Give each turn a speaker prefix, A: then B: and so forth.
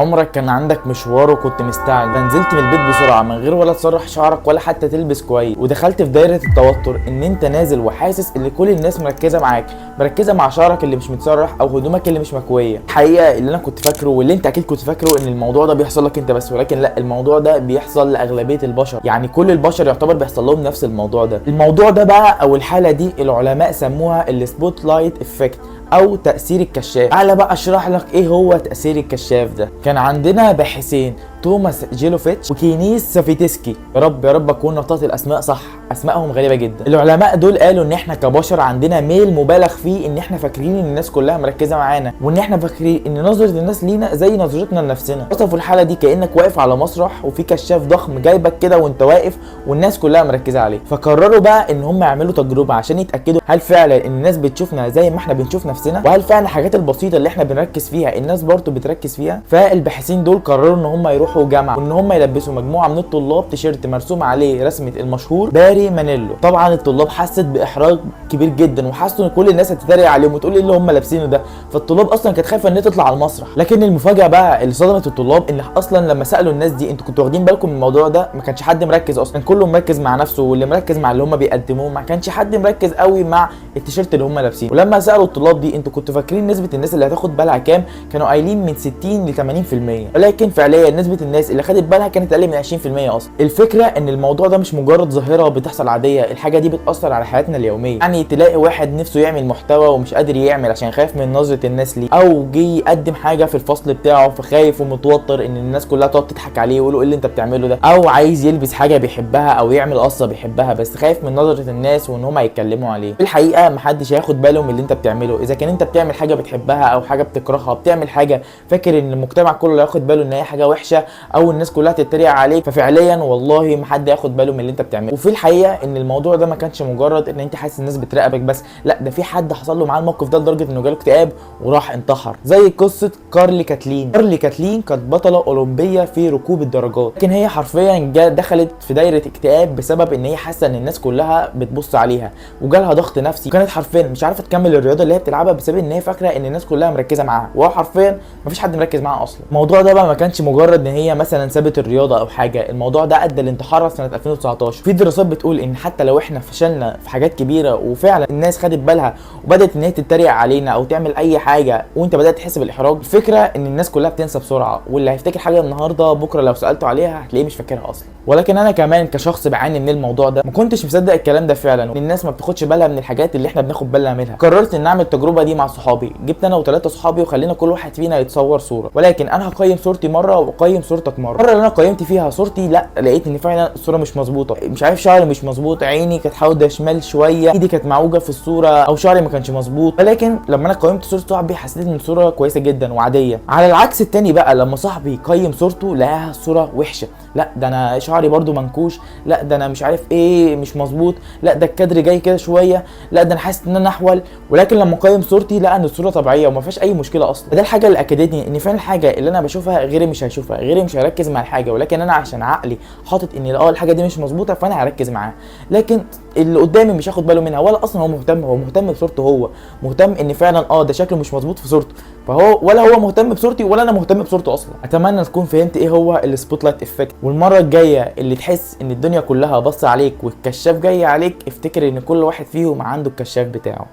A: عمرك كان عندك مشوار وكنت مستعجل، فنزلت من البيت بسرعة من غير ولا تسرح شعرك ولا حتى تلبس كويس، ودخلت في دايرة التوتر ان انت نازل وحاسس ان كل الناس مركزه معاك، مركزه مع شعرك اللي مش متسرح او هدومك اللي مش مكويه. الحقيقة اللي انا كنت فاكره واللي انت اكيد كنت فاكره ان الموضوع ده بيحصل لك انت بس، ولكن لا، الموضوع ده بيحصل لاغلبيه البشر. يعني كل البشر يعتبر بيحصل لهم نفس الموضوع ده. الموضوع ده بقى او الحالة دي العلماء سموها ال spotlight effect او تاثير الكشاف. تعالى بقى اشرح لك ايه هو تاثير الكشاف ده. كان عندنا باحثين توماس جيلوفيتش وكينيس سافيتسكي، يا رب يا رب اكون نطقت الاسماء صح، اسمائهم غريبة جدا. العلماء دول قالوا ان احنا كبشر عندنا ميل مبالغ فيه ان احنا فاكرين ان الناس كلها مركزه معانا، وان احنا فاكرين ان نظره الناس لينا زي نظرتنا لنفسنا. وصفوا الحالة دي كانك واقف على مسرح وفي كشاف ضخم جايبك كده وانت واقف والناس كلها مركزه عليك. فقرروا بقى ان هم يعملوا تجربه عشان يتاكدوا هل فعلا الناس بتشوفنا زي ما احنا بنشوف نفسنا، وهل فعلا الحاجات البسيطة اللي احنا بنركز فيها الناس برضه بتركز فيها. فالباحثين دول قرروا ان هم يروحوا جامعه وان هم يلبسوا مجموعة من الطلاب تيشيرت مرسوم عليه رسمه المشهور باري مانيلو. طبعا الطلاب حست باحراج كبير جدا وحسوا ان كل الناس هتتريق عليهم وتقول ايه اللي هم لابسينه ده. فالطلاب اصلا كانت خايفة ان هي تطلع على المسرح. لكن المفاجاة بقى اللي صدمت الطلاب ان اصلا لما سالوا الناس دي انتوا كنتوا واخدين بالكم من الموضوع ده، ما كانش حد مركز اصلا، كان كله مركز مع نفسه واللي مركز مع اللي هم بيقدموه، ما كانش حد مركز قوي مع التيشيرت اللي هم لابسينه. ولما سالوا الطلاب دي انتوا كنتوا فاكرين نسبه الناس اللي هتاخد بالها كام، كانوا قايلين من 60 ل 80%، ولكن فعليا نسبه الناس اللي خدت بالها كانت اقل من 20% اصلا. الفكرة ان الموضوع ده مش مجرد ظاهره بتحصل عادية، الحاجة دي بتاثر على حياتنا اليومية. يعني تلاقي واحد نفسه يعمل محتوى ومش قادر يعمل عشان خايف من نظره الناس ليه، او جه يقدم حاجة في الفصل بتاعه فخايف ومتوتر ان الناس كلها تقعد تضحك عليه ويقولوا ايه اللي انت بتعمله ده، او عايز يلبس حاجة بيحبها او يعمل قصة بيحبها بس خايف من نظره الناس وان هم هيتكلموا عليه. في الحقيقة محدش هياخد باله من اللي انت بتعمله، اذا كان انت بتعمل حاجة بتحبها او حاجة بتكرهها، بتعمل حاجة فاكر ان المجتمع كله هياخد باله ان هي حاجة وحشة او الناس كلها تتريق عليك، ففعليا والله ما حد ياخد باله من اللي انت بتعمله. وفي الحقيقة ان الموضوع ده ما كانش مجرد ان انت حاسس الناس بتراقبك بس، لا ده في حد حصل له معاه الموقف ده لدرجة انه جاله اكتئاب وراح انتحر، زي قصة كارلي كاتلين. كارلي كاتلين كانت بطلة اولمبيه في ركوب الدراجات، لكن هي حرفيا دخلت في دايرة اكتئاب بسبب ان هي حاسه ان الناس كلها بتبص عليها وجالها ضغط نفسي، وكانت حرفيا مش عارفه تكمل الرياضة اللي هي بتلعبها بسبب ان هي فاكره ان الناس كلها مركزه معاها، وهو حرفيا مفيش حد مركز معاها اصلا. الموضوع ده بقى ما كانش مجرد ان هي مثلا سابت الرياضة او حاجة، الموضوع ده ادى لانتحارها سنة 2019. في دراسات بتقول ان حتى لو احنا فشلنا في حاجات كبيرة وفعلا الناس خدت بالها وبدات ان هي تتريق علينا او تعمل اي حاجة وانت بدات تحس بالاحراج، الفكرة ان الناس كلها بتنسى بسرعة، واللي هيفتكر حاجة النهارده بكره لو سالته عليها هتلاقيه مش فاكرها اصلا. ولكن انا كمان كشخص بعاني من الموضوع ده ما كنتش مصدق الكلام ده فعلا، ان الناس ما بتاخدش بالها من الحاجات اللي احنا بناخد بالنا منها. قررت ان اعمل التجربة دي مع صحابي، جبت انا وثلاثة صحابي وخلينا كل واحد فينا يتصور صوره، ولكن انا هقيم صورتي مرة واقيم صورتك مرة. المرة اللي انا قيمت فيها صورتي لا لقيت ان فعلا الصورة مش مظبوطة، مش عارف شعري مش مظبوط، عيني كانت حاوده شمال شوية، ايدي كانت معوجة في الصورة، او شعري ما كانش مظبوط. ولكن لما انا قيمت صوره صاحبي حسيت ان الصورة كويسة جدا وعاديه. على العكس التاني بقى لما صاحبي قيم صورته لقاها الصورة وحشة، لا ده انا شعري برده منكوش، لا ده انا مش عارف ايه مش مظبوط، لا ده الكادر جاي كده شوية، لا ده انا حاسس ان انا احول. ولكن لما قيم صورتي لقى ان الصورة طبيعية وما فيهاش اي مشكلة اصلا. ده الحاجة اللي اكدتني ان فعلا الحاجة اللي انا بشوفها غيري مش هيشوفها، غيري مش هيركز مع الحاجة، ولكن انا عشان عقلي حاطط ان الحاجة دي مش مظبوطة فانا هركز معاها، لكن اللي قدامي مش هاخد باله منها ولا اصلا هو مهتم. هو مهتم بصورته، هو مهتم ان فعلا ده شكله مش مظبوط في صورته، فهو ولا هو مهتم بصورتي ولا انا مهتم بصورته اصلا. اتمنى تكون فهمت ايه هو ال spotlight effect، والمرة الجاية اللي تحس ان الدنيا كلها باصة عليك والكشاف جاي عليك، افتكر ان كل واحد فيهم عنده الكشاف بتاعه.